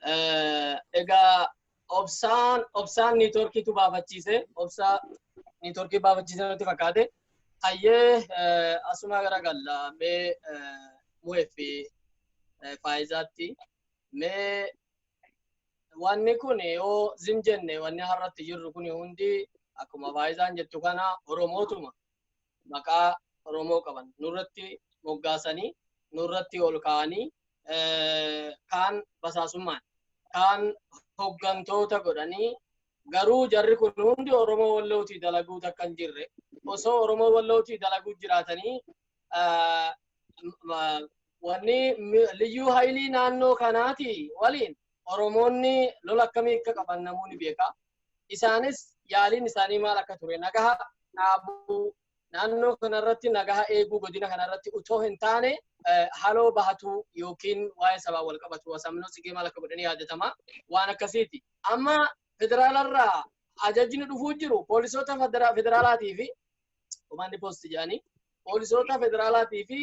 Egaa obsaan networkiitu baafachiise, obsaa networkii baafachiise nutti fakkaate. Hayyee, asuma garagalla mee mu'ee fi faayizaatti. Mee wanni kun yoo zim jenne, wanni har'atti jirru kun hundi akkuma faayizaan jettu kana Oromootuma maqaa Oromoo qaban nurratti moggaasanii, nurratti ol kaa'anii, kaan basaasummaan, kaan hoggantoota godhanii, garuu jarri kun hundi Oromoo Wallootii dalaguu takka hin jirre. Osoo Oromoo Wallootii dalaguu jiraatanii, wanni liyyuu haayilii naannoo kanaati waliin Oromoonni lola akkamii akka qaban namoonni beeka. Isaanis yaaliin isaanii maal akka ture, nagaha dhaabuu, naannoo kanarratti nagaha eeguu, godina kanarratti utoo hin taane haloo bahatuu yookiin waa'ee sabaa wal qabatu asamnoo sigee maal akka godhanii yaadatama waan akkasiiti. Amma federaalarraa ajajni dhufuu jiru poolisoota federaalaatii fi komaandi poostii jedhanii, poolisoota federaalaatii fi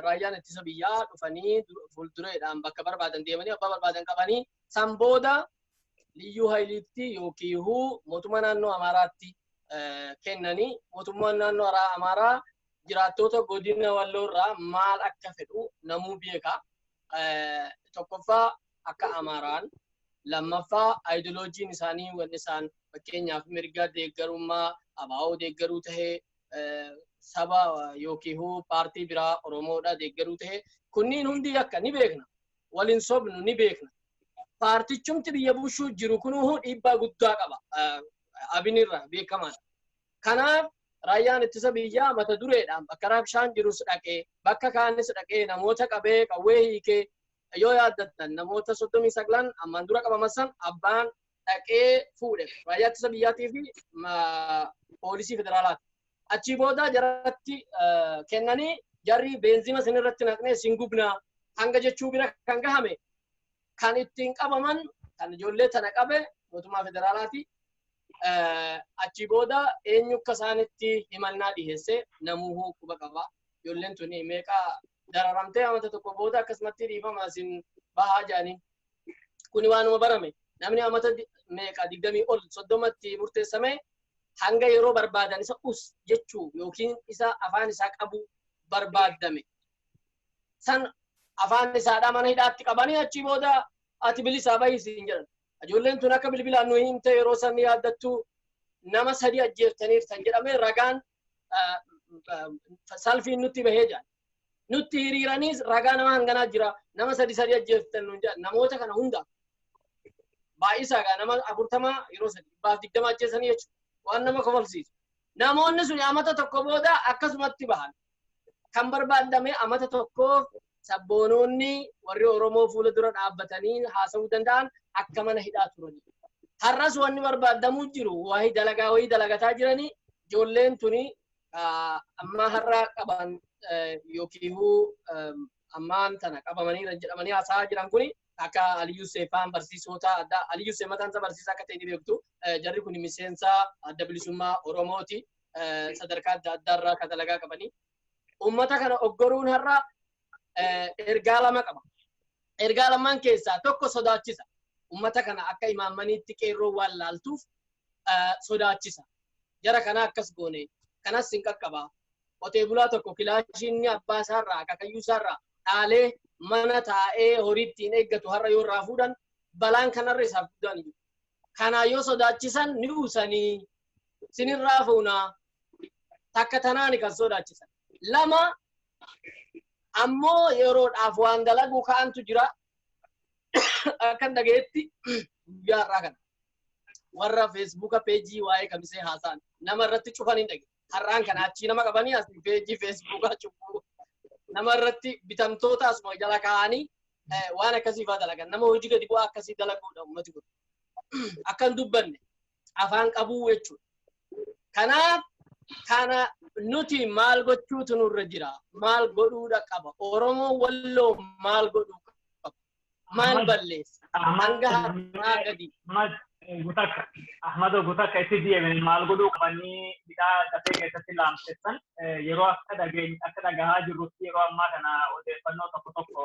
raayyaan ittisa biyyaa dhufanii fuuldureedhaan bakka barbaadan deemanii abbaa barbaadan qabanii, san booda liyyuu hayiliitti yookiin mootummaa naannoo Amaaraatti kennanii, mootummaan naannoo Amaaraa jiraattota godina Walloo irraa maal akka fedhu namuu beeka. Tokkoffaa akka Amaaraan, lammaffaa aayidoloojiin isaanii, wanni isaan fakkeenyaaf mirga deeggarummaa ABO deeggaruu tahee, saba yookiin paartii biraa Oromoodha deeggaruu tahee, kunniin hundi akka ni beekna. Waliin sobnu ni beekna. Paartichumti biyya bulchuu jiru kunuu dhiibbaa guddaa qaba. Abinirra beekamaadha. Kanaaf raayyaan ittisa biyyaa mata dureedhaan bakka rabshaan jirus dhaqee, bakka kaanis dhaqee, namoota qabee, qawwee hiikee, yoo yaaddattan namoota 39 ammaan dura qabaman san abbaan dhaqee fuudhe raayyaa ittisa biyyaatii fi poolisii federaalaati. Achii booda jaratti kennanii, jarri beenzima isinirratti naqnee isin gubnaa hanga jechuu bira kan gahame, kan ittiin qabaman, kan ijoollee tana qabe mootummaa federaalaati. Achii booda eenyu akka isaanitti himannaa dhiheesse namuu quba qaba. Ijoolleen tuni meeqa dararamtee amata tokko booda akkasumatti dhiifama isin bahaa jedhanii. Kuni waanuma barame. Namni amata meeqa 20 ol 30tti murteessame hanga yeroo barbaadan isa us jechuu yookiin isa afaan isaa qabu barbaaddame. San afaan isaadhaa mana hidhaatti qabanii, achii booda ati bilisaa bahii siin jedhan. Ijoolleen tun akka bilbilaan nu himte yeroo san yaaddattu, nama sadi ajjeeftaniirtan jedhamee ragaan salfiin nutti bahee jedhan. Nutti hiriiraniis ragaa nama hanganaa jira, nama sadi sadi ajjeeftan nuun jedhan. Namoota kana hunda baay'isaa nama 40 yeroo sadi 120 ajjeesanii jechuudha. Waan nama kofalsiisu. Namoonni sun amata tokko booda akkasumatti bahan. Kan barbaadame amata tokkoof sabboonoonni warri Oromoo fuula dura dhaabbatanii haasa'uu danda'an akka mana hidhaa turani. Har'as wanni barbaadamuu jiru wahii dalagaa wahii dalagataa jiranii, ijoolleen tuni amma har'a qaban yookiin ammaan tana qabamanii jedhamanii haasa'aa jiran kuni akka Aliyyuu Seefaan barsiisota adda, Aliyyuu Seef mataan isaa barsiisaa akka ta'e ni beektu. Jarri kun miseensa Adda Bilisummaa Oromooti. Sadarkaa adda addaarraa kan dalagaa qabanii. Uummata kana oggoruun har'a ergaa lama qaba. Ergaa lamaan keessaa tokko sodaachisa. Uummata kana akka imaammaniitti qeerroo waan laaltuuf sodaachisa. Jara kana akkas goone kanas hin qaqqaba. Qotee bulaa tokko kilaashiin abbaa isaarraa, akaakayyuu isaarraa dhaalee mana taa'ee horii ittiin eeggatu har'a yoo irraa fuudhan balaan kanarra isaaf guddaan jiru. Kanaa yoo sodaachisan ni usanii sinirraa fuunaa, takka tanaani kan sodaachisan. Lama ammoo yeroodhaaf waan dalaguu ka'antu jira. Akkan dhagayetti guyyaa har'aa kana warra Feesbuuka peejii waa'ee Kamisee haasa'an nama irratti cufan hin dhage. Har'aan kana achii nama qabanii as peejii Feesbuukaa cufuu, nama irratti bitamtoota asuma jala kaa'anii waan akkasii fa'aa dalagan. Nama hojii gadi bu'aa akkasii dalaguudha uummati kun. Akka hin dubbanne afaan qabuu jechuudha. Kanaaf kana nuti maal gochuutu nurra jira? Maal godhuudha qaba? Oromoo Walloo maal godhuu qaba? Maal balleessa? Hanga har'aa gadi. Gutakka Ahmado gutakka itti deebiin maal godhuu qabanii hidhaa dafee keessatti laamsessan, yeroo akka dhageeny akka dhagahaa jirrutti yeroo ammaa kana odeeffannoo tokko tokko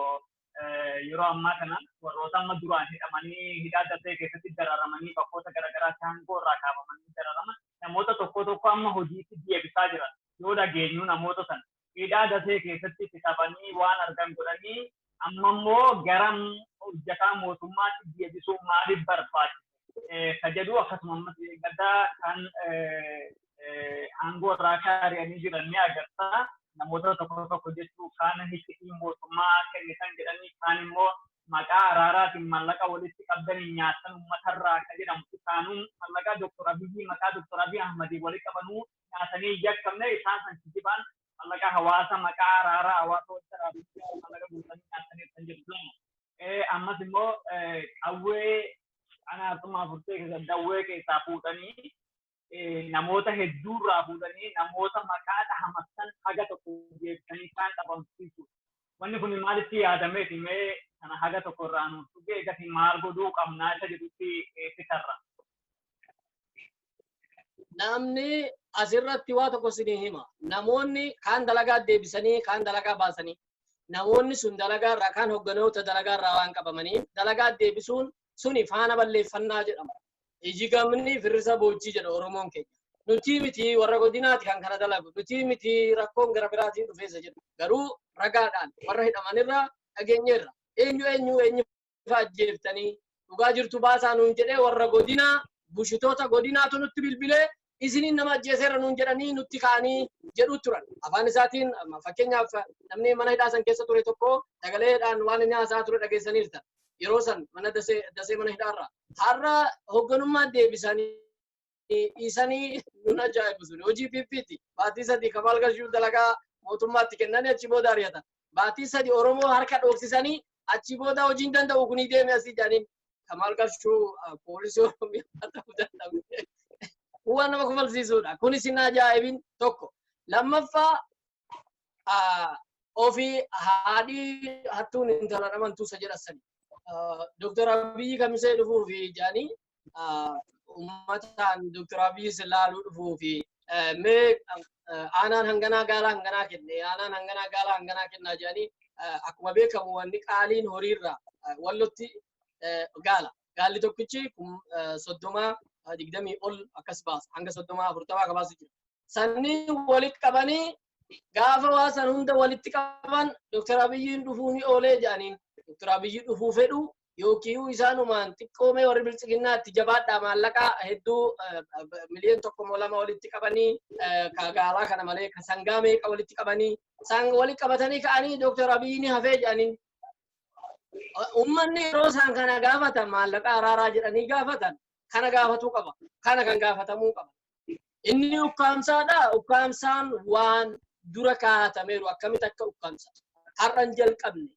Yeroo ammaa kana warroota amma duraan hidhamanii hidhaa Dasee keessatti dararamanii, bakkoota garaagaraatti aangoo irraa kaafamanii dararaman, namoota tokko tokko amma hojiitti deebisaa jiran yoo dhageenyu, namoota sana hidhaa Dasee keessatti fitabanii waan argan godhanii amma immoo gara hojjetaa mootummaatti deebisuun maaliif barbaachise ka jedhu, akkasuma ammas gaddaa kan aangoo irraa kaari'anii jiran ni agarta. Namoota tokko tokko jechuu kaan hiccitii mootummaa kennitan jedhanii, kaan immoo maqaa araaraatiin mallaqa walitti qabdanii nyaatan uummatarraa akka jedhamu, isaanuu mallaqa Dr. Abiyyi maqaa Dr. Abiy Ahmadii walitti qabanuu nyaatanii yakkamne, isaan san kijibaan mallaqa hawaasa maqaa araaraa hawaasa walitti araaruu mallaqa guutanii nyaatanii kan jedhu lama. Ammas immoo qawwee anaasuma furtee keessa dawwee keessaa fuudhanii, namoota hedduurraa fuudhanii, namoota maqaa dhahamatan haga tokko geessanii isaan dhabamsiisu. Wanni kun maalitti yaadameeti? Mee kana haga tokko irraa nuuf dhugee eegasi maal godhuu qabnaa isa jedhutti fitarra. Namni asirratti waa tokko isinii hima. Namoonni kaan dalagaa deebisanii, kaan dalagaa baasanii. Namoonni sun dalagaa irraa kaan hogganoota dalagaa irraa waan qabamanii dalagaa deebisuun suni faana balleeffannaa jedhama. Iji gamni firrisa boojii jedha Oromoon keenya. Nuti miti, warra godinaati kan kana dalagu. Nuti miti, rakkoon gara biraatiin dhufeessa jedhu. Garuu ragaadhaan warra hidhamanirraa dhageenyeerra. Eenyu eenyu eenyu fa'aa ajjeeftanii, dhugaa jirtu baasaa nuun jedhee, warra godinaa, bushitoota godinaatu nutti bilbilee, isiniin nama ajjeeseera nuun jedhanii nutti ka'anii jedhu turan. Afaan isaatiin, fakkeenyaaf, namni mana hidhaa san keessa ture tokko sagaleedhaan waan inni haasaa ture dhageessaniirta. Yeroo san mana Dasee mana hidhaarra. Har'a hoogganummaa deebisanii dhiisanii nun ajaa'ibu sun hojii PPti. Baatii 3 Kamaal Galchuu dalagaa mootummaatti kennanii achi booda ari'atan. Baatii 3 Oromoo harka dhoksisanii achi booda hojiin danda'u kunii deeme asii jedhaniin. Kamaal Galchuu poolisii Oromiyaa ta'uu danda'u. Waan nama kofalsiisudha. Kunis hin ajaa'ibin tokko. Lammaffaa, ofii haadhii hattuun intala dhamantuusa jedha sani. Dooktar Abiyyi kamisee dhufuu fi jedhanii uummataan Dooktar Abiyyi laaluu dhufuu fi mee aanaan hanganaa gaala hanganaa kenne, aanaan hanganaa gaala hanganaa kennaa jedhanii, akkuma beekamu wanni qaaliin horiirraa Wallotti gaala. Gaalli tokkichi 30, 20 ol akkas baasa. Hanga 30, 40 akka baasu jira. Sanni walitti qabanii gaafa waa san hunda walitti qaban Dooktar Abiyyiin dhufuu ni oolee jedhaniin. Dooktar Abiyyi dhufuu fedhu yookiin isaanumaan xiqqoomee warri biltsiginnaatti jabaadhaa, maallaqa hedduu miliyoon 1 moo 2 walitti qabanii, ka gaalaa kana malee ka sangaa meeqa walitti qabanii, san walitti qabatanii ka'anii Dooktar Abiyyi ni hafee jedhaniin. Uummanni yeroo isaan kana gaafatan, maallaqa araaraa jedhanii gaafatan, kana gaafatuu qaba. Kana kan gaafatamuu qaba. Inni ukkaamsaadha. Ukkaamsaan waan dura kaa'atameeru akkamitti akka ukkaamsa. Har'an jalqabne.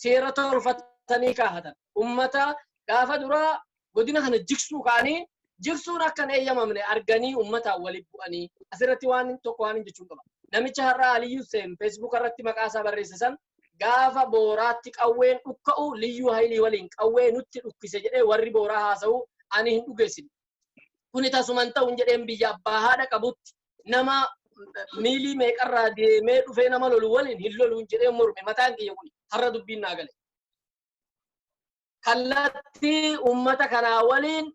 Seera tolfatanii kaahatan. Ummata gaafa duraa godina kana jigsuu ka'anii, jigsuun akka hin eeyyamamne arganii uummataan walitti bu'anii, asirratti waan tokko waan jechuun qaba. Namicha har'a Aliyyuu Hussein Facebook irratti maqaa isaa barreesse san, gaafa Booraatti qawween dhukka'u liyyuu haayilii waliin qawwee nutti dhukkise jedhee warri Booraa haasa'u ani hin dhugeessine. Kuni tasuman ta'u hin jedheen. Biyya abbaa haadha qabutti nama miilii meeqarraa deemee dhufee nama lolu waliin hin lolu hin jedhee morme mataan kiyya kuni har'a dubbiin naa gale. Kallattii uummata kanaa waliin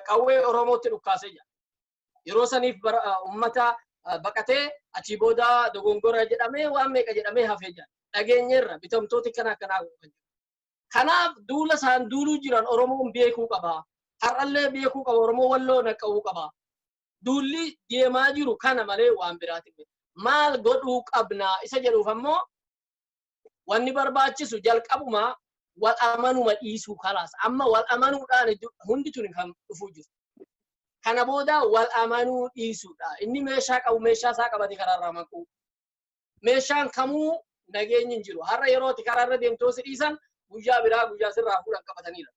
qawwee Oromootti dhukkaasee jira. Yeroo saniif uummata baqatee achii booda dogongora jedhamee waan meeqa jedhamee hafee jira. Dhageenyeerra bitamtooti kana akkanaa kan jiru. Kanaaf duula isaan duuluu jiran Oromoon beekuu qaba. Har'allee beekuu qaba. Oromoo Walloo naqqa'uu qaba. Duulli deemaa jiru kana malee waan biraati. Maal godhuu qabna isa jedhuuf ammoo wanni barbaachisu jalqabuma wal amanuma dhiisuu kalaas. Amma wal amanuudhaan hundi tuni kan dhufuu jiru. Kana booda wal amanuu dhiisuudha. Inni meeshaa qabu meeshaa isaa qabate karaarraa maquu. Meeshaan kamuu nageenyi hin jiru. Har'a yeroo ati karaarra deemtoo si dhiisan, guyyaa biraa guyyaa sirraa fuudhan qabataniira.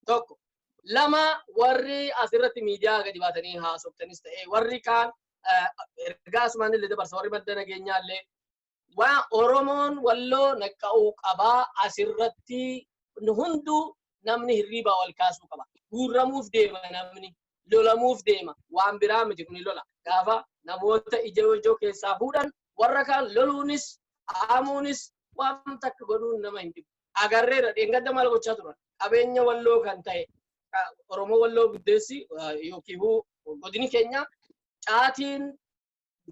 Tokko. Lama, warri asirratti miidiyaa gadi baatanii haasoftanis ta'e, warri kaan ergaa asumaan illee dabarsa, warri madda nageenyaa illee, waan Oromoon Walloo naqqa'uu qabaa, asirratti hunduu namni hirriibaa wal kaasuu qaba. Guurramuuf deema namni, lolamuuf deema, waan biraa miti kuni lola. Gaafa namoota ija ijoo keessaa fuudhan warra kaan loluunis haamuunis Waan takka godhuun nama hin dhibu. Agarreera dheengadda maal gochaa turan? Qabeenya Walloo kan ta'e Oromoo Walloo guddeessi yookiin godini keenya caatiin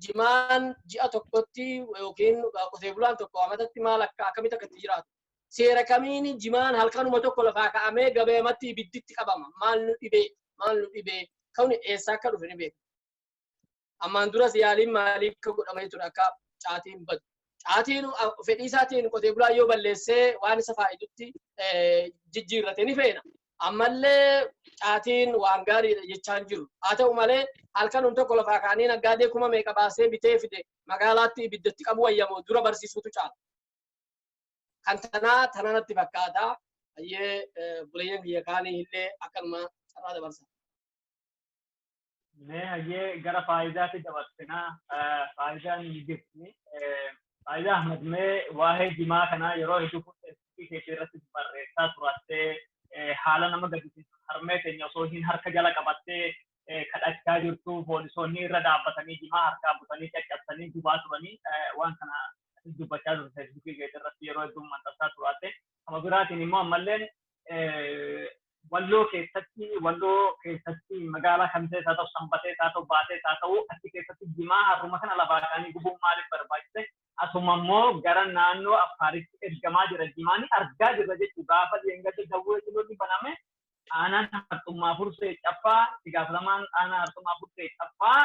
jimaan ji'a tokkotti yookiin qotee bulaan tokko amatatti maal akka akkamitti akka itti jiraatu. Seera kamiin jimaan halkanuma tokko lafaa ka'amee gabeematti ibidditti qabama. Maal nu dhibee? Maal nu dhibee? Kuni eessaa akka dhufe ni beeka. Ammaan duras yaaliin maaliif akka godhamee ture akka caatiin badu. Caatiin fedhii isaatiin qotee bulaan yoo balleessee waan isa faayidutti jijjiirrate ni feena. Ammallee caatiin waan gaariidha jechaan jiru. Haa ta'u malee halkanuma tokko lafaa ka'anii naggaadee kuma meeqa baasee bitee fide magaalaatti ibiddatti qabu wayyamoo dura barsiisuutu caala. Kan tanaa tana natti fakkaata. Ayyee buleeyyan kiyya kaanii illee akkanuma carraa dabarsa. Mee hayyee gara faayidaatti dabarsinaa. Faayidaan ni jirti. Faayidaa Ahmad, mee waa'ee jimaa kanaa yeroo hedduu Feesbuukii keetii irratti barreessaa turattee, haala nama gaddisiisu harmee keenya osoo hin harka jala qabattee kadhachaa jirtu poolisoonni irra dhaabbatanii jimaa harkaa butanii caccabsanii gubaa turanii, waan kana dubbachaa turte Feesbuukii keetii irratti yeroo hedduu maxxansaa turatte. Kama biraatiin immoo ammalleen Walloo keessatti magaalaa Kamisees haa ta'u, Sanbatees haa ta'u, Baatees haa ta'u, achi keessatti jimaa harruma kana lafaa kaanii gubuun maaliif barbaachise? Asuma immoo gara naannoo Affaaritti ergamaa jira. Jimaani argaa jirra jechuudha. Gaafa dheengadda Dawwee Ciloonni baname, aanaan Harxummaa Fursee Caffaa, itti gaafatamaan aanaa Harxummaa Fursee Caffaa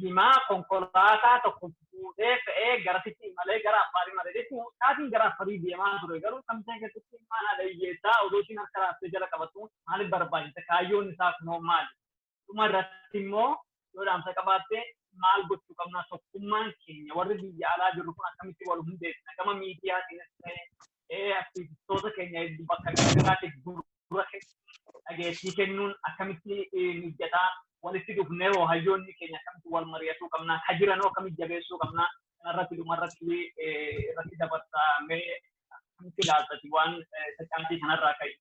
jimaa konkolaataa tokko fuudhee fe'ee garasitti imalee gara Affaarii malee jechuun sa'aatiin gara Affaarii deemaa ture. Garuu Kamisee keessatti maal haadha hiyyeessaa odoo ishiin harka raaftee jala qabattu maaliif barbaachise? Kaayyoon isaa kunoo maali? Dhuma irratti immoo yoo dhaamsa qabaatte, maal gochuu qabna? Tokkummaan keenya warri biyya alaa jirru kun akkamitti wal hundeessina? Gama miidiyaatiinis ta'e, aktivistoota keenya bakka garaagaraatti gurgura dhageettii kennuun akkamitti mijataa? Walitti dhufnee hoo hayyoonni keenya akkamitti wal mari'atuu qabna? Ka jiranoo akkamitti jabeessuu qabna? Kanarratti dhumarratti irratti dabarsaa, mee akkamitti ilaaltati waan caatii kanarraa ka'e?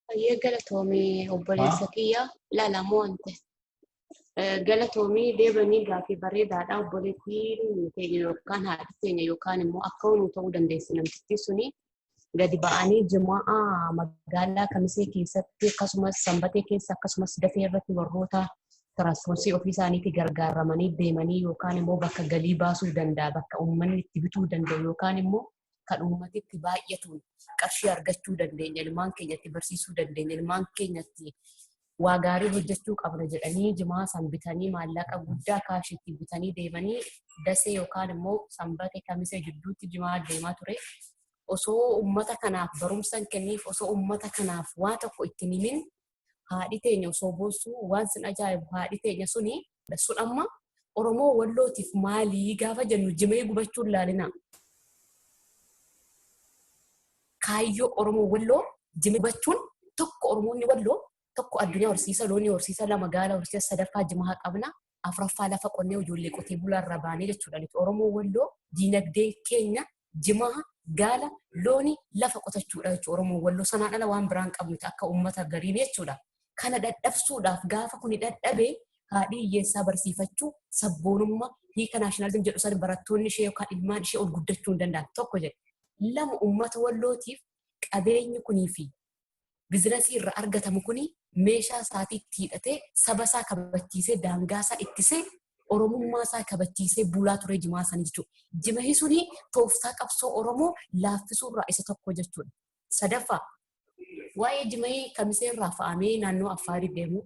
Baay'ee galatoomii, obboleessa kiyya, ilaalamoo wante. Galatoomii deebanii gaaffii bareedaadha. Obboleettiin keenya yookaan haadhi keenya yookaan immoo akka nu ta'uu dandeessi namtittii suni gadi ba'anii jimaa magaalaa Kamisee keessatti akkasumas Sanbatee keessa akkasumas Dafee irratti warroota tiraanspoortii ofii isaaniitti gargaaramanii deemanii yookaan immoo bakka galii baasuu danda'a, bakka uummanni itti bituu danda'u yookaan immoo kan uummati itti baay'atuun qarshii argachuu dandeenya, ilmaan keenya itti barsiisuu dandeenya, ilmaan keenya itti waa gaarii hojjechuu qabna jedhanii jimaa san bitanii, maallaqa guddaa kaashiitti bitanii deemanii Dasee yookaan immoo Sanbate Kamisee jidduutti jimaa deemaa ture. Osoo uummata kanaaf barumsa hin kenniif, osoo uummata kanaaf waa tokko itti himin, haadhi teenya osoo boossuu, waan sin ajaa'ibu haadhi teenya suni sun amma Oromoo Wallootiif maalii gaafa jennu jimee gubachuun laalina. Kaayyoo Oromoo Walloo jimee gubachuun tokko, Oromoonni Walloo tokko addunyaa horsiisa loonii horsiisa, lama gaala horsiisa, sadaffaa jimaa qabna, afuraffaa lafa qonnee ijoollee qotee bulaarraa baanee jechuudha. Nuti Oromoo Walloo diinagdeen keenya jimaa, gaala, loonii, lafa qotachuudha jechuudha. Oromoo Walloo sanaan ala waan biraan qabnu akka uummata gariin jechuudha. Kana dadhabsuudhaaf, gaafa kuni dadhabee haadhi hiyyeessaa barsiifachuu, sabboonummaa hiika nationalism jedhu san barattoonni ishee yookaan ilmaan ishee ol guddachuu hin danda'an tokko jedhe. Lama, uummata Wallootiif qabeenyi kunii fi bizinasii irraa argatamu kuni meeshaa isaatiitti hidhatee saba isaa kabachiisee, daangaa isaa ittisee, oromummaa isaa kabachiisee bulaa ture jimaa sanii jechuudha. Jimahi suni tooftaa qabsoo Oromoo laaffisuu irraa isa tokko jechuudha. Sadaffaa, waa'ee jimahii Kamisee irraa fa'amee naannoo Affaarii deemu.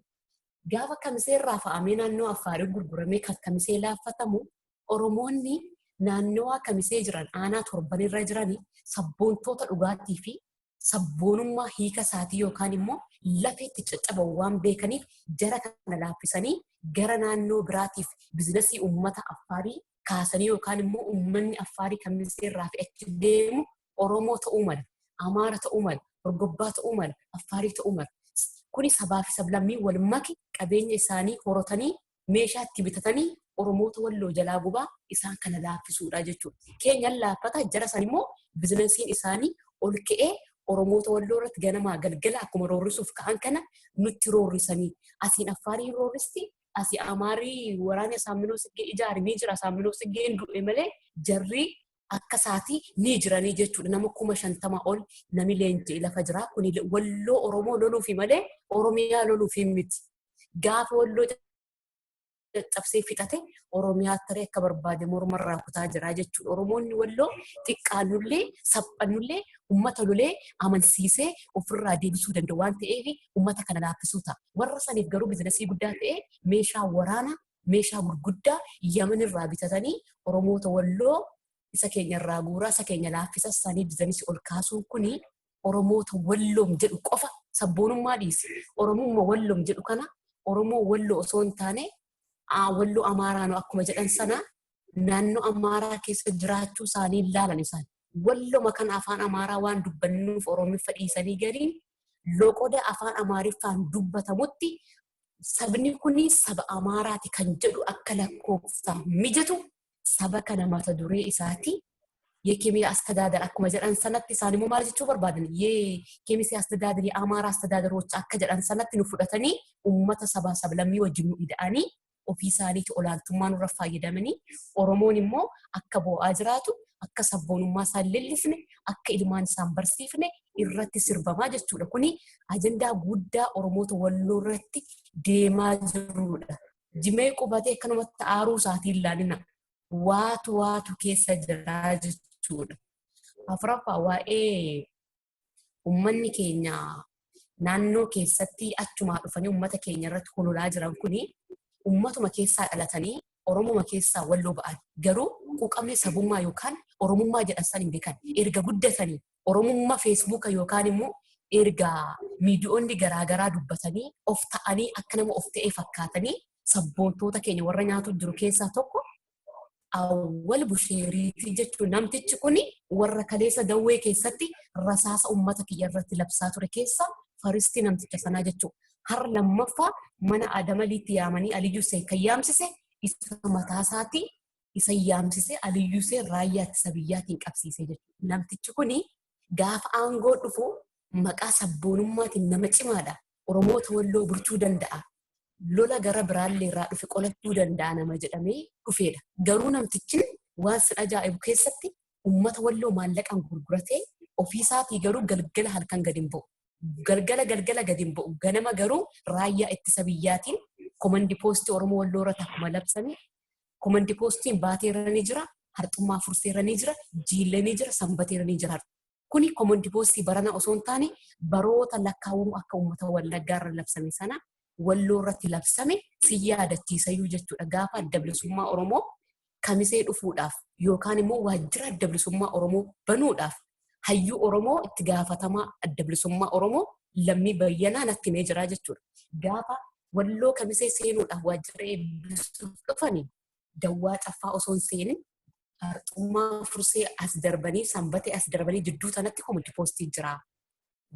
Gaafa Kamisee irraa fa'amee naannoo Affaarii gurguramee kan Kamisee laaffatamu, Oromoonni naannawaa Kamisee jiran aanaa torbanirra jiran sabboontoota dhugaatii fi sabboonummaa hiika isaatii yookaan immoo lafeetti caccaban waan beekaniif, jara kana laaffisanii gara naannoo biraatiif bizinasii uummata Affaarii kaasanii yookaan immoo uummanni Affaarii Kamisee irraa fe'achi deemu Oromoo ta'uu mala, Amaara ta'uu mala, Orgobbaa ta'uu mala, Affaarii ta'uu mala. Kuni sabaa fi sablammii wal make qabeenya isaanii horatanii meeshaa itti bitatanii Oromoota Walloo jalaa gubaa isaan kana laaffisuudha jechuudha. Keenyan laaffata, jara san immoo bizinasiin isaanii ol ka'ee Oromoota Walloo irratti ganamaa galgala akkuma roorrisuuf ka'an kana nutti roorrisanii, asiin Affaarii roorristi, asii Amaarii waraana Saaminoo Siggee ijaare ni jira. Saaminoo Siggeen du'e malee jarri Akka isaatii ni jiranii jechuudha. Nama 50,000 ol nami leenji'e lafa jira. Kuni Walloo Oromoo loluufi malee Oromiyaa loluufi miti. Gaafa Walloo caccabsee fixate Oromiyaa taree akka barbaade mormarraa kutaa jira jechuudha. Oromoonni Walloo xiqqaannullee saphannullee uummata lolee amansiisee ofirraa deebisuu danda'u waan ta'eef uummata kana laaffisuu ta'a. Warra saniif garuu biizinasii guddaa ta'e meeshaa waraanaa, meeshaa gurguddaa Yamanirraa bitatanii Oromoota Walloo isa keenyarraa guuraa, isa keenya laaffisa sanii biizinasii ol kaasuun kuni Oromoota Walloom jedhu qofa sabboonummaa dhiise. Oromummaa Walloom jedhu kana Oromoo Walloo osoo hin taane Walloo Amaaraanoo akkuma jedhan sana naannoo Amaaraa keessa jiraachuu isaanii ilaalan isaan. Walloma kana afaan Amaaraa waan dubbannuuf Oromiffa dhiisanii galiin loqoda afaan Amaariffaan dubbatamutti sabni kuni saba Amaaraati kan jedhu akka lakkoofsa mijatu saba kana mata duree isaati. የኬሚያ አስተዳደር akkuma jedhan sanatti isaan immoo maal jechuu barbaadan የኬሚሴ አስተዳደር የአማራ አስተዳደሮች akka jedhan sanatti nu fudhatanii uummata sabaa sablammii wajjin nu ida'anii ofii isaaniitti olaantummaa nurra fayyadamanii Oromoon immoo akka bo'aa jiraatu, akka sabboonummaa isaan lellisne, akka ilmaan isaan barsiifne irratti sirbamaa jechuudha. Kuni ajandaa guddaa Oromoota Walloo irratti deemaa jirudha. Jimee qubatee akkanumatti aaruu isaatiin ilaalina. Waatu waatu keessa jiraa jechuudha. Afuraffaa, waa'ee uummanni keenya naannoo keessatti achumaa dhufanii uummata keenya irratti hololaa jiran kuni uummatuma keessaa dhalatanii Oromuma keessaa Walloo ba'an. Garuu quuqamni sabummaa yookaan Oromummaa jedhan san hin beekan. Erga guddatanii Oromummaa Feesbuuka yookaan immoo erga miidiyoonni garaagaraa dubbatanii of ta'anii akka nama of ta'ee fakkaatanii sabboontoota keenya warra nyaatu jiru keessaa tokko Awwal Busheeriitii jechuun namtichi kuni warra kaleessa Dawwee keessatti rasaasa uummata kiyya irratti labsaa ture keessa faristii namticha sanaa jechuudha. Har'a lammaffaa mana Adamaliitti yaamanii Aliyyuu Hussein kan yaamsise isa mataa isaatii isa yaamsise Aliyyuu Hussein raayyaa ittisa biyyaatiin qabsiise jechuudha. Namtichi kuni gaafa aangoo dhufu maqaa sabboonummaatiin nama cimaadha. Oromoota Walloo bulchuu danda'a. Lola gara biraallee irraa dhufe qolachuu danda'a nama jedhamee dhufeedha. Garuu namtichi waan sin ajaa'ibu keessatti uummata Walloo maallaqaan gurguratee ofiisaatii garuu galgala halkan gadi hin ba'u. Galgala galgala gadi hin ba'u. Ganama garuu raayyaa ittisa biyyaatiin komandi poostii Oromoo Walloo irratti akkuma labsame komandi poostiin Baateerra ni jira, Harxummaa Furseerra ni jira, Jiillee ni jira, Sanbateerra ni jira. Kuni komandi poostii barana osoo hin taane baroota lakkaawwamu akka uummata Wallaggaa irra labsame sana Walloo irratti labsame si yaadachiisayyuu jechuudha. Gaafa Adda Bilisummaa Oromoo Kamisee dhufuudhaaf yookaan immoo waajjira Adda Bilisummaa Oromoo banuudhaaf hayyuu Oromoo itti gaafatamaa Adda Bilisummaa Oromoo Lammii Bayyanaa natti himee jira jechuudha. Gaafa Walloo Kamisee seenuudhaaf waajjira eebbisuuf dhufanii Dawwaa Caffaa osoo hin seenin Harxummaa Fursee as darbanii Sanbatee as darbanii jidduu sanatti komandi poostii jira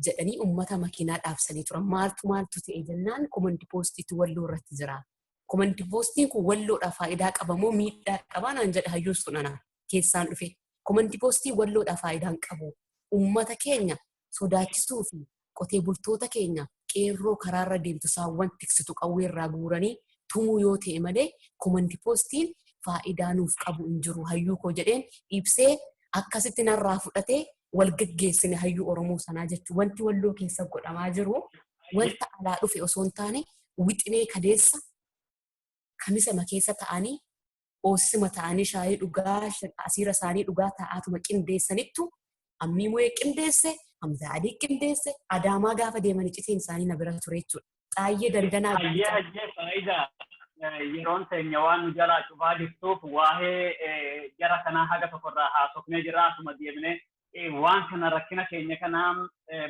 jedhanii uummata makiinaa dhaabsanii turan. Maaltu maaltu ta'e jennaan komandi poostiitu Walloo irratti jira. Komandi poostiin kun Walloodhaaf faayidaa qaba moo miidhaa qaba naan jedha hayyuun sun ana keessaan dhufe. Komandi poostii Walloodhaaf faayidaa hin qabu. Uummata keenya sodaachisuu fi qotee bultoota keenya qeerroo karaarra deemtu saawwan tiksitu qawweerraa guuranii tumuu yoo ta'e malee komandi poostiin faayidaa nuuf qabu hin jiru hayyuu koo jedheen ibsee akkasitti narraa fudhatee wal gaggeessine hayyuu Oromoo sanaa jechuudha. Wanti Walloo keessa godhamaa jiru wanta alaa dhufe osoo hin taane wixinee kaleessa Kamisema keessa ta'anii oosisima ta'anii shaayii dhugaa asiira isaanii dhugaa taa'aatuma qindeessanittu ammii mo'ee qindeesse, Hamza Adii qindeesse, Adaamaa gaafa deeman iccitiin isaanii na bira ture jechuudha. Xaayyee Dandanaa. Hayyee hayyee, faayidaa yeroon teenya waan nu jalaa cufaa jirtuuf waa'ee jara kanaa haga tokkorraa haasofnee jirra. Asuma deebinee waan kana rakkina keenya kanaa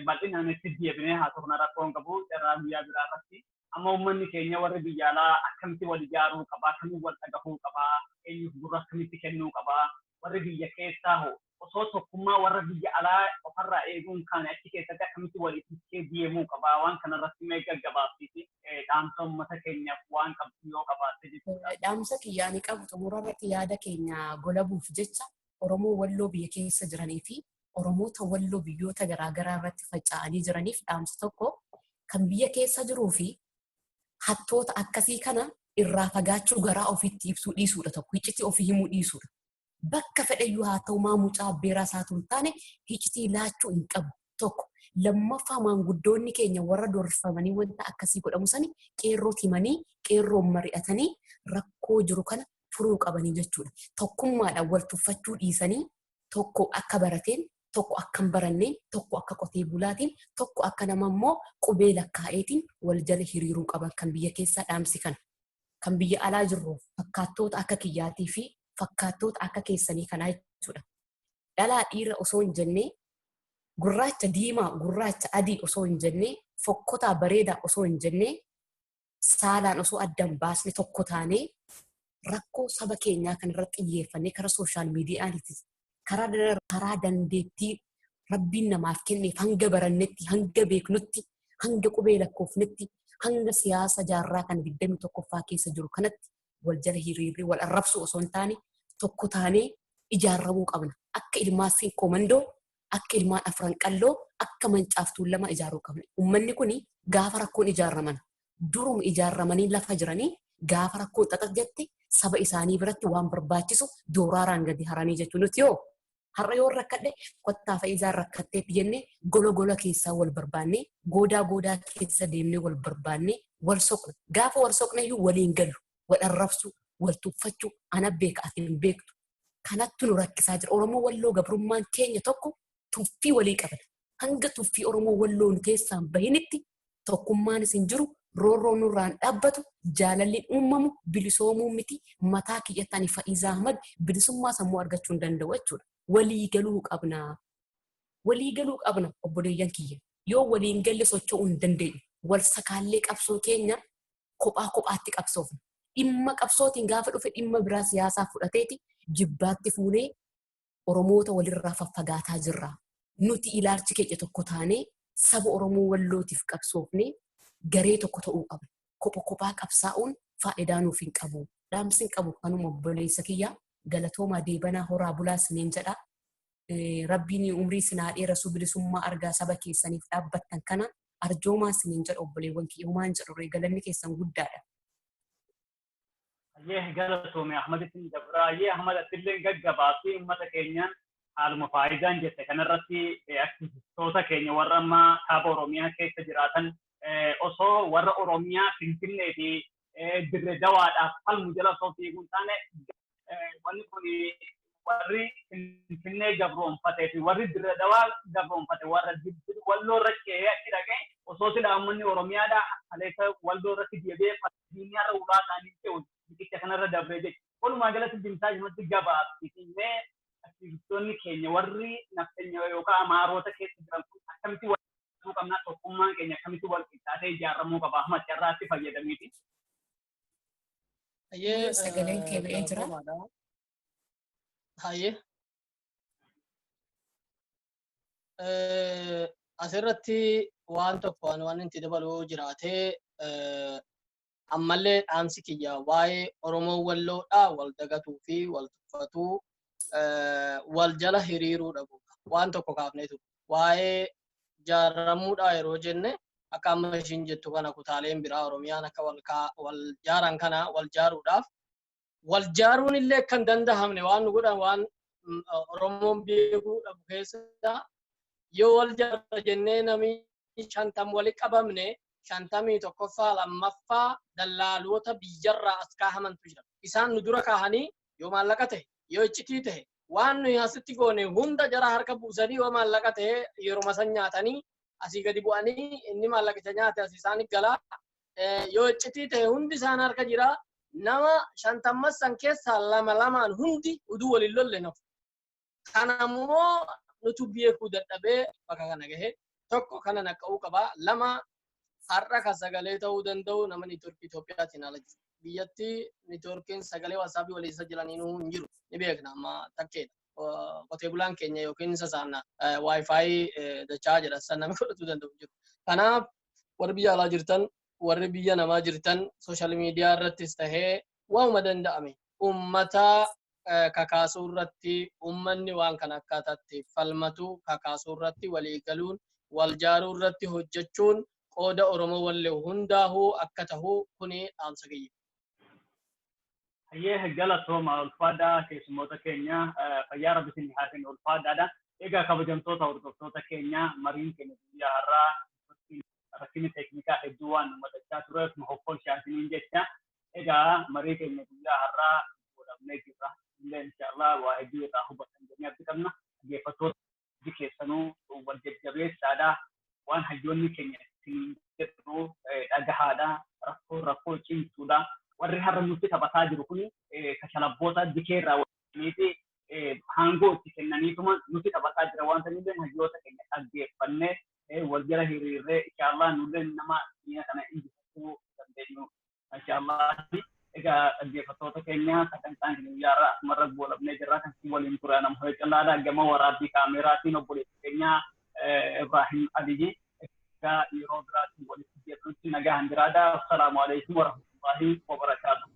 bal'inaan itti deebinee haasofna, rakkoon qabu carraa guyyaa biraa irratti. Amma uummanni keenya warri biyya alaa akkamitti wal ijaaruu qaba, akkamitti wal dhagahuu qaba, eenyuuf gurra akkamitti kennuu qaba, warri biyya keessaa hoo osoo tokkummaa warra biyya alaa qofarraa eeguun kaane achi keessatti akkamitti wal ittichee deemuu qaba, waan kanarratti mee gaggabaabsiiti dhaamsa uummata keenyaaf waan qabdu yoo qabaatte jechuudha. Dhaamsa kiyyaanii qabu xumura irratti yaada keenya golabuuf jecha Oromoo Walloo biyya keessa jiranii fi Oromoota Walloo biyyoota garaagaraa irratti faca'anii jiraniif dhaamsa tokko kan biyya keessa jiruu fi hattoota akkasii kana irraa fagaachuu garaa ofiitti ibsuu dhiisuudha tokko, iccitii ofii himuu dhiisuudha. Bakka fedhayyuu haa ta'u maa mucaa abbeeraa isaatu hin taane hiccitii laachuu hin qabu tokko. Lammaffaa maanguddoonni keenya warra doorfamanii wanta akkasii godhamu sani qeerrootti himanii qeerroon mari'atanii rakkoo jiru kana furuu qabanii jechuudha. Tokkummaadhaan wal tuffachuu dhiisanii tokko akka barateen, tokko akka hin baranneen, tokko akka qotee bulaatiin, tokko akka nama immoo qubee lakkaa'eetiin wal jala hiriiruu qaban kan biyya keessaa dhaamsi kana. Kan biyya alaa jirru fakkaattoota akka kiyyaatii fi fakkaattoota akka keessanii kanaa jechuudha. Dhalaa dhiira osoo hin jennee, gurraacha diimaa, gurraacha adii osoo hin jennee, fokkotaa bareedaa osoo hin jennee, saalaan osoo addan baasne tokko taanee rakkoo saba keenyaa kanarratti xiyyeeffannee karaa social mediaatiinis karaa dandeettii rabbiin namaaf kenneef hanga barannetti, hanga beeknutti, hanga qubee lakkoofnetti, hanga siyaasa jaarraa kana 21ffaa keessa jiru kanatti wal jala hiriirree wal arrabsuu osoo hin taane tokko taanee ijaarramuu qabna. Akka ilmaan komandoo, akka ilmaan afran qalloo, akka mancaaftuun lama ijaaruu qabna. Uummanni kun gaafa rakkoon ijaarraman duruma ijaarramanii lafa jiranii gaafa rakkoon xaxaq jette saba isaanii biratti waan barbaachisu dooraaraan gadi haranii jechuun nuti yoo har'a yoo rakkadhe kottaa fa'ii rakkatteetti jennee gola gola keessaa wal barbaannee goodaa goodaa keessa deemnee wal barbaannee wal soqna. Gaafa wal soqna iyyuu waliin galu, wal arrabsuu, wal tuffachuu, ana beeka ati hin beektu. Kanattu nu rakkisaa jira. Oromoo Walloo gabrummaan keenya tokko tuffii walii qabna. Hanga tuffii Oromoo Walloo nu keessaan bahinitti tokkummaanis hin jiru, roorroon nurraan dhaabbatu, jaalalli uumamu, bilisoomuu miti, mataa kiyyatti ani Fa'iizaa Ahmad bilisummaa sammuu argachuu hin danda'u jechuudha. Walii galuu qabna. Walii galuu qabna obboleeyyan kiyya. Yoo waliin galle socho'uu hin dandeenyu. Wal sakaallee qabsoo keenya kophaa kophaatti qabsoofna. Dhimma qabsootiin gaafa dhufe dhimma biraa siyaasaa fudhateeti jibbaatti fuunee Oromoota walirraa faffagaataa jirra. Nuti ilaalchi keenya tokko taanee saba Oromoo Wallootiif qabsoofnee garee tokko ta'uu qabna. Kopha kophaa qabsaa'uun faayidaa nuuf hin qabu. Dhaamsi hin qabu kanuma obboleessa kiyya galatoomaa deebanaa horaa bulaa isiniin jedha. Rabbiin umrii isin haa dheerasu bilisummaa argaa saba keessaniif dhaabbattan kana arjoomaa isiniin jedha obboleewwan kiyya humaan jedhu galanni keessan guddaadha. Ayyee galatoome Ahmaditti dabra. Ayyee Ahmad atillee gaggabaabsii uummata keenyaan haaluma faayidaan jette kanarratti aktivistoota keenya warra amma kaaba Oromiyaa keessa jiraatan osoo warra Oromiyaa Finfinnee fi Dirree Dawaadhaaf falmu jala osoo fiiguu hin taane wanni kun warri Finfinnee gabroonfatee fi warri Dirree Dawaa gabroonfate warra Walloo irra ce'ee achi dhaqee osoo silaa uummanni Oromiyaadhaa kaleessa Walloo irratti deebi'ee diinyaarra ulaa isaanii ce'u riqicha kanarra dabree jechuudha. Walumaa galatti dimsaa jumatti gabaabsiifnee aktivistoonni keenya warri nafteenya yookaan Amaarota keessa jiran kun akkamitti wal qabnaa tokkummaan keenya akkamitti wal qixxaatee ijaaramuu qaba Ahmad carraatti fayyadameeti. Hayyee Sagaleen kee ba'ee jira. Hayyee. Asirratti waan tokko waan inni dabaluu jiraatee ammallee dhaamsi kiyya waa'ee Oromoo Walloodhaa wal dagatuu fi wal tuffatuu wal jala hiriiruu dhabuudha. Waan tokko kaafnee ture. Waa'ee jaarramuudhaa yeroo jenne akka amma ishiin jettu kana kutaaleen biraa Oromiyaan akka wal jaaran kana wal jaaruudhaaf wal jaaruun illee kan dandahamne waan nu godhan waan Oromoon beekuu dhabu keessa yoo wal jaarra jennee namni 50 wali qabamne 51ffaa 2ffaa dallaalota biyyarraa as kaahamantu jira. Isaan nu dura kaahanii yoo maallaqa ta'e yoo iccitii ta'e waan nuyi asitti goone hunda jara harka buusanii yoo maallaqa ta'e yeruma san nyaatanii asii gadi bu'anii inni maallaqicha nyaate asii isaan galaa yoo iccitii ta'e hundi isaan harka jira. Nama 50 san keessaa lama lamaan hundi uduu waliin lolle nafu. Kanammoo nutu beekuu dadhabee bakka kana gahe tokko kana naqqa'uu qaba. Lama har'a kan sagalee ta'uu danda'u nama niitoorkii Itoophiyaatiin ala jiru. Biyyatti niitoorkiin sagalee WhatsAppii waliin isa jiraniinuu hin jiru. Ni beekna amma takkeedha. Qotee bulaan keenya yookiin isa saamna WiFi dachaa jedha san namni godhachuu danda'u jiru. Kanaaf warri biyya alaa jirtan warri biyya namaa jirtan social media irrattis tahee waanuma danda'ame uummata kakaasuu irratti uummanni waan kana akkaataatti falmatu kakaasuu irratti walii galuun wal jaaruu irratti hojjechuun qooda Oromoo Walloo hundaahuu akka tahu kuni dhaamsa kiyya. Ayyee, galatooma, ulfaadhaa. Keessummoota keenya, fayyaa Rabbi isin haa kennu, ulfaadhaadha. Egaa kabajamtoota hordoftoota keenya, mariin keenya guyyaa har'aa rakkinni teeknikaa hedduu waan nu mudachaa tureef nu hoffolchaasiniin jecha. Egaa marii keenya guyyaa har'aa godhamnee jirra. Illee inshaallah waa hedduu irraa hubatan jennee abdii qabna. Dhaggeeffattoota keessanuu wal jajjabeessaadha. Waan hayyoonni keenya isiniin jedhu dhagahaadha. Rakkoo rakkoo cimtuudha. Warri har'a nutti taphataa jiru kun kashalabboota dikeerraa waliiti haangoo itti kennaniituma nutti taphataa jira. Waan ta'eef hayyoota keenya dhaggeeffannee wal jala hiriirree inshaallah nullee nama diina kana injifachuu dandeenyu inshaallah. Egaa dhaggeeffattoota keenya, sagantaan keenya guyyaa har'aa asumarra goolabnee jirra. Kan isin waliin ture nama ho'ee callaadha. Gama waraabbii kaameraatiin obboleessa keenya Ibrahim Aliyyi. Egaa yeroo biraatti walitti deebinutti nagaan jiraadha. Assalaamu alaikum warahmatullahi wabarakaatuh.